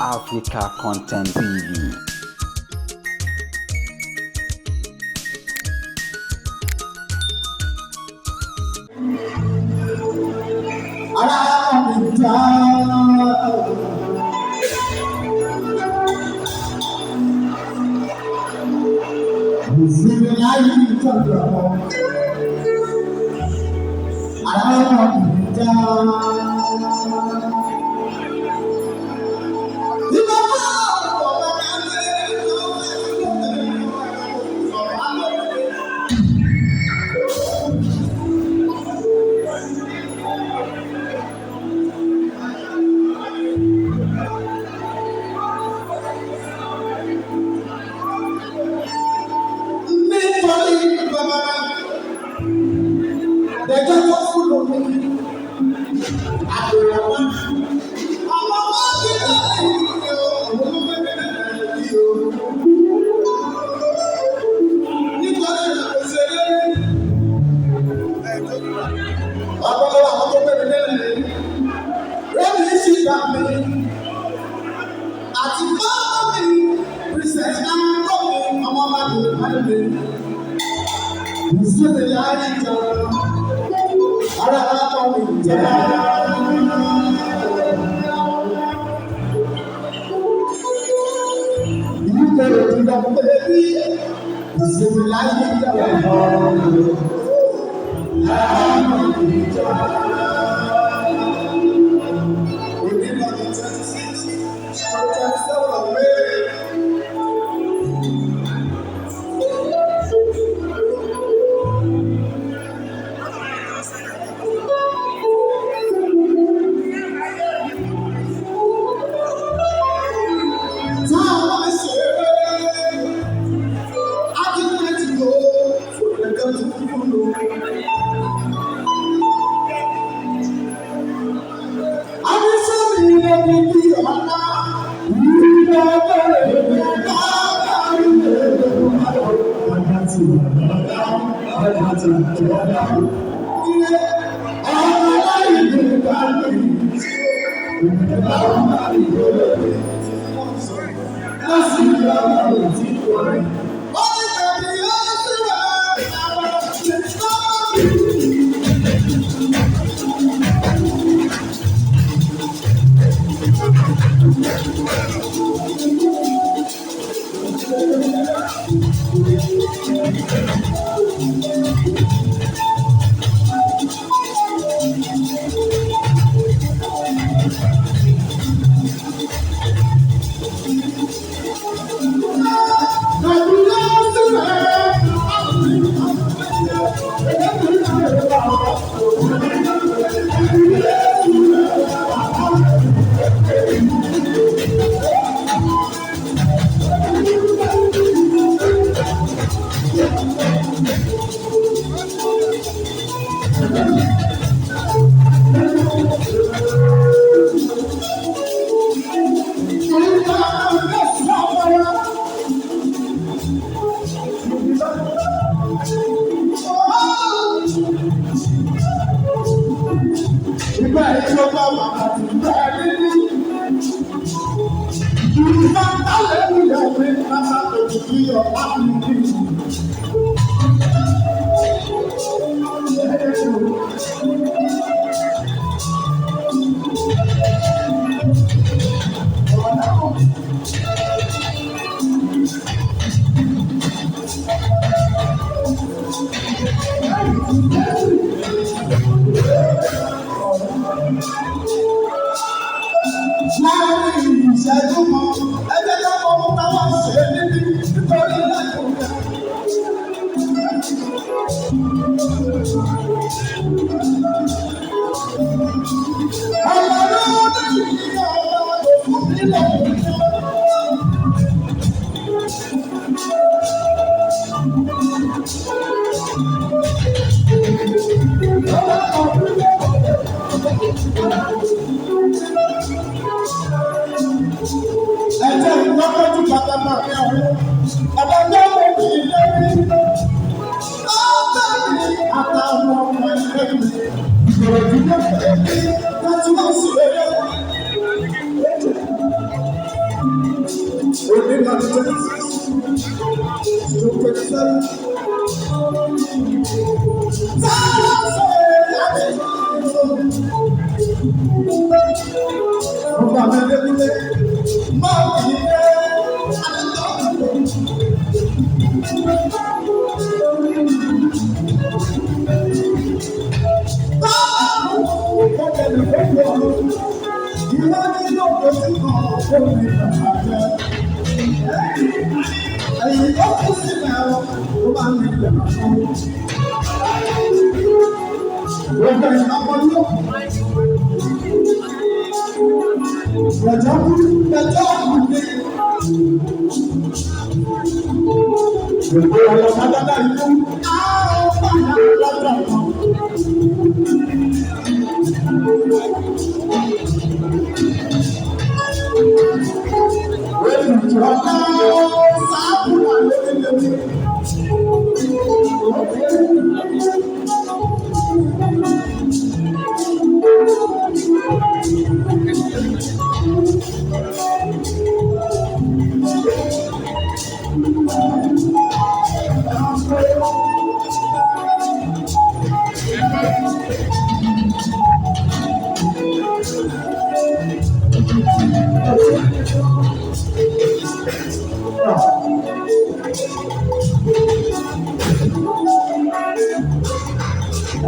Africa Content TV. Ara mi já. Ìsinmi láyé ìtọ́jú ọmọ. Ara mi já. Ìgbà wo ọ̀rọ̀ máa ń lé ọ̀rọ̀ Nítorí bàbá dẹjọ́ tó fún lómi àbẹ̀rẹ̀ wọn. Ọmọ wọn ti lọ sí òun bẹ́ẹ̀ ní o. Nítorí òṣèré ọ̀pọ̀lọpọ̀ àwọn tó gbé mi lẹ́nu rẹ́mi sì gbà mí àti bàbá mi princess náà kọ́ mi ọmọ bá mi bá mi. Ìsinmi láyé jọ, ara kọ́ mi jẹ́. Ìlú ti lọ pé bí ìsinmi láyé jọ, ara kọ́ mi jẹ́. Onímọ̀ ní 26, 27 of May. Táwọn ṣe akíkẹ́tì ló fún ẹ̀kẹ́ tó kúrò lò. Àbísọ̀mí lè ní bí ọ̀la ìgbà bẹ̀rẹ̀ bá bá ilé ọ̀la ti ọ̀la ti ọ̀la. Ilé ọ̀la láì lè bá mi. Ìgbà ọ̀la ìlú rẹ̀ láti ìgbà ọ̀la ti ọ̀la. Ó ní tàbí ó sì wà àwọn ìṣòro. Ìgbà ìjọba wà àti ìgbà rírí. Ìgbà tálẹ̀ ìyá mi bàbá òjijì ọ̀pá mi bí. Láàárín ìṣẹ́jú kan, ẹ jẹ́ ká mọ ohun táwọn ṣe níbí nítorí lẹ́kùn rẹ̀. the 26 to 27. Ọba mi lékúlé, máa kì í dé àdéhùn. Ẹ̀yìn tó kú sílẹ̀ ọ́, ó máa ń rìn lẹ́nu fún un. Gbogbo ìnáwó ló Rọ̀jọ́ kú lẹ́jọ́ òkùnrin. Gbogbo ọ̀rọ̀ dáadáa ikú. Á ó padà lọ́jọ́ kan. Olùjọ́lá sábùlà lórí lórí.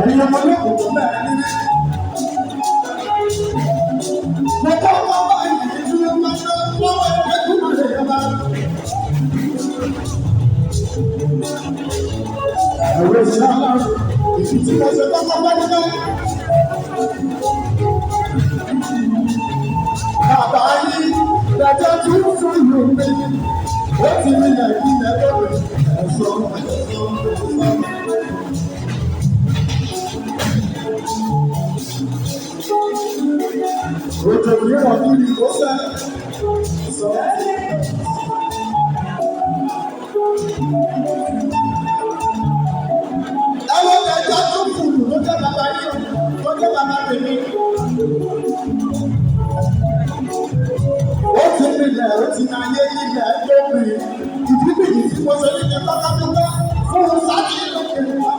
Ẹ̀yin ọmọ olókùn tó bẹ̀rẹ̀ níbí. Mo kọ́ ọmọ báyìí tí ó máa ń lọ́wọ́ ẹgbẹ́ tó máa lè yọba. Ẹ̀rọ ìṣàlá ìfi tí mo ṣe kọ́kọ́ bá níbẹ̀. Bàbá yìí dájọ́ tún fún ìlú mi. Ó ti rí ilẹ̀ ilẹ̀ lórí ẹ̀sọ́ ẹ̀sọ́ ẹ̀sọ́. Òjò kìí rọ̀ kiri kó sẹ́. Sọ. Ẹwọ́n ẹja tó kùlù ló jẹ́ bàbá yìí ló jẹ́ bàbá tèmi. Ó ti rinlẹ̀ ó ti máa yé ilẹ̀ tó rìn. Ìdí nìyí tí mo ṣe ní kí pátápátá fún sáàkì lókè wá.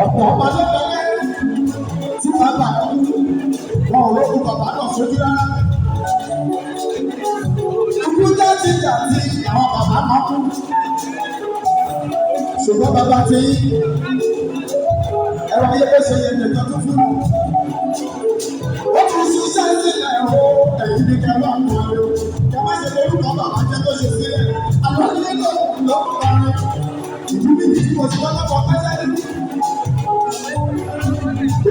Ọ̀pọ̀ ọmọ ló bẹ̀rẹ̀ tí bàbá kú wọn ò rókun bàbá náà sójú rárá. Ikú jẹ́ ti jà tí àwọn bàbá máa kú. Ṣùgbọ́n bàbá ti yí ẹ̀rọ ayé bó ṣe yẹ nìkan tó fún un. Ó ti ṣiṣẹ́ sílẹ̀ o, ẹ̀yìn ní kẹwàá ń wọlé o. Kẹ má ṣe lórúkọ bàbá jẹ́ tó ṣe sílẹ̀. Àlọ́ ilé ló ló ń kọrin. Ìlú mi ní mo ti wọ́n lọ́kọ̀ pẹ́sẹ́ nínú.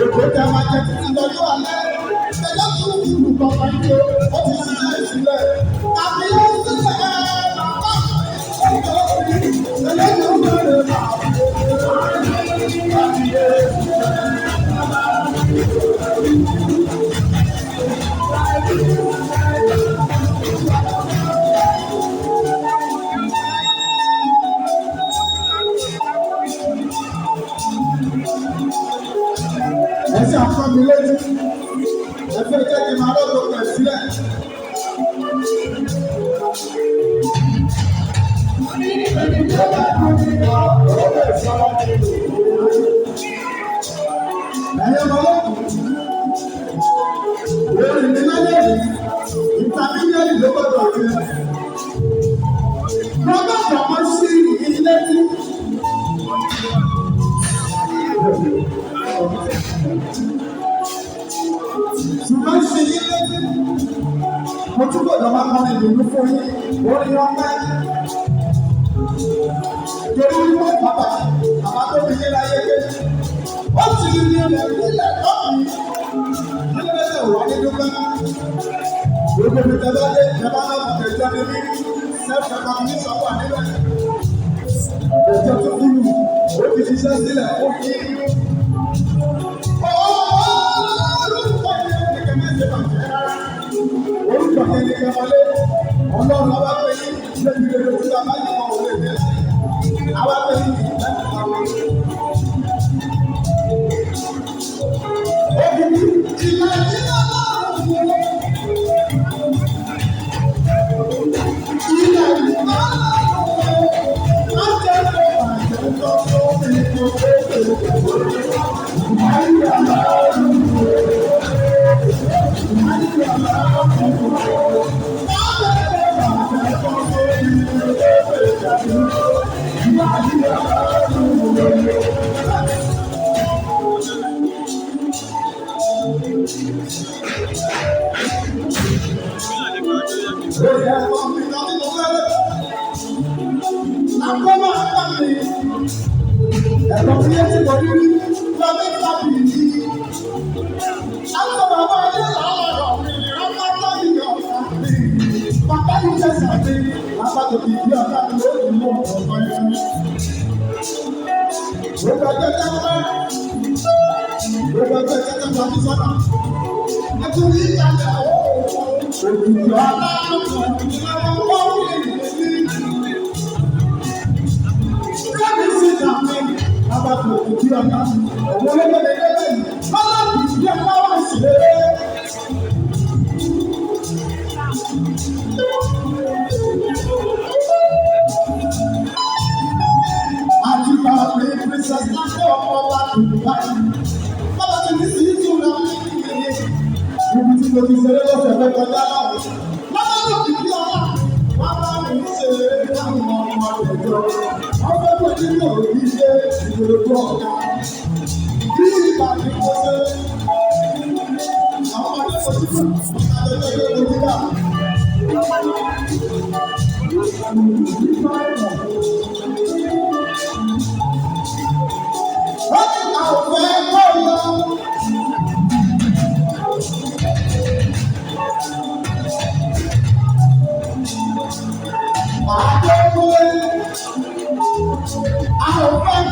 Èkó tẹ máa jẹ títí lọ́jọ́ alẹ́. Ẹjọ́ tún kúrú bàbá yìí o, ó ti ṣiṣẹ́ sílẹ̀. Àbí ó sílẹ̀ bàbá Ẹ ṣe àkọ́ mi lójú. Ẹ fẹ́ jẹ́ kí n máa rọ́ọ̀dọ̀ pẹ̀ sílẹ̀. Ẹ̀yin ọmọ olókùn, orin mi lálẹ́ yìí, ìtàmílíọ̀nù ló gbọ́dọ̀ jẹ́. Mo gbọ́dọ̀ mọ sí ilé tí. Ṣùgbọ́n ṣe yín létí, mo tún gbọ́dọ̀ máa kọrin ìdùnnú fún yín, orin ọpẹ́. Torí wípé bàbá bàbá tó fi yín láyé gbé. Ó ti ní ilẹ̀ nílẹ̀ lọ́kùnrin. Nílẹ̀ lè wà ní dúpẹ́. Gbogbo mi tẹ bá dé, tẹ bá náà mọ̀ tẹ̀jọ́ ní mí. Self recognition wà níbẹ̀. Ẹ̀jẹ̀ tó kúrú, ó ti ṣiṣẹ́ sílẹ̀ ó kí. Orúkọ yẹn ní kẹ́ má ṣe bàjẹ́ rárá. Orúkọ yẹn ní kẹ́ wọlé. Ọlọ́run àwa pé yín lébi rere tí bàbá yìí kọ́ òun lè dé. Àwa pé yín kì í láti pa wọn. Obìnrin ìlànà ìlànà òun. Lórí ẹ̀kọ́ mi lọ́dún tó fẹ́rẹ́. Àkọ́mọ́ àpá mi. Ẹ̀kọ́ tí ẹ ti kọ̀ rírí lọ́dún tàbí yìí. Àwọn bàbá ayé làwọn ọ̀rọ̀ mi rápátá yìí ọ̀sán mi. Bàbá yìí jẹ́ sàmì. Bàbá tó fi bí ọ̀gá mi ló ń mú ọ̀gbọ́n yẹn. Gbogbo ẹgbẹ́ tẹ́tẹ́. Gbogbo ẹgbẹ́ tẹ́tẹ́ tàbí sọ́nà. Ẹtù yìí kalẹ̀ ó. Òkùnkùn ọ̀la ọ̀wọ́ mi sí ìdààmú. Bàbá tó fi bí ọ̀gá mi. Òun ló gbé lẹ́gbẹ̀ẹ́ yìí. Bàbá tó fi bí ọ̀gá wà sí lé. Àti bàbá mi princess láti ọmọ wa Dubai. Bàbá ti ní sí ìtura kékeré. Ibi tí mo ti ṣeré lọ́sẹ̀ tó kọjá láwọn. Bàbá tó fi bí ọlá. Bàbá mi ń ṣeré láwọn ọmọ rẹ̀ jọ. Wọ́n fẹ́ pé nínú òbí ṣe ìṣòro tó ọ̀gá. Bí ìgbà tí mo ṣe. Àwọn ọmọdé kò sí fún àjọyọ̀ ìgbé ojú bá. Wọ́n ní àwọn fẹ́ kọ́ lọ. Àdéhùn àwọn fẹ́